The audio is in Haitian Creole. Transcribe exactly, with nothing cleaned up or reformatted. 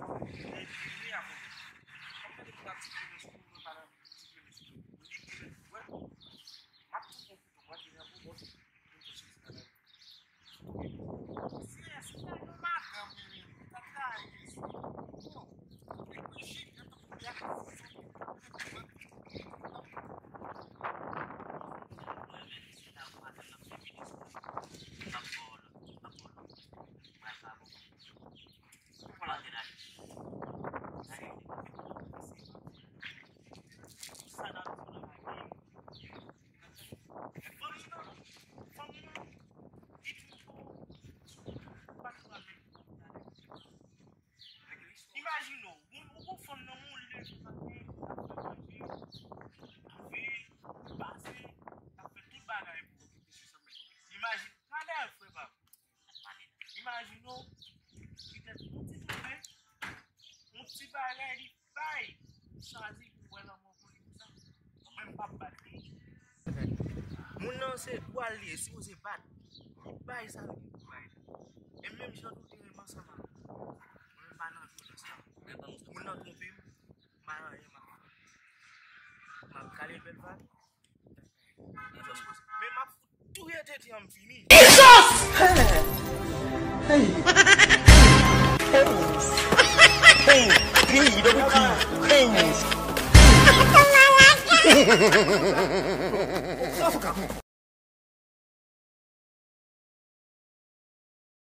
Mwen vire a kote. Kòm mwen depi m ap ti premye sou moun, mwen pa nan ti premye sou moun. Mwen vire, wè. M ap tou bon kouto, mwen vire an bon bòs. Mwen fè soti nan lari. Frè, si w ta gen yon madanm, wi, wi, wi, w t ap gaye, wi. Bon, li manje, li t ap fè. Imajine w, ou, ou gon fanm nan men w, li leve maten, l ap fè manje, lave, pase, l ap fè tout bagay pou ou. Imajine, gade frè pa m. Imajine w, petèt yon ti twonpe, yon ti bagay li bay, li chwazi pou wè lanmò pou li konsa. Mwen, m p ap bat li. Moun nan se dwa l li ye, sipoze bat. Li bay sa l gen pou bay la. E menm jan tou te renmen ansanm ak mwen. Mwen, m pa nan vyolans la. Moun nan twonpe m, m pa nan anyen, m ap, m ap kale bèl vag. Men m ap fout touye tete an m fini. Jesus! Hey! Hey! Hey! P W P! Hey!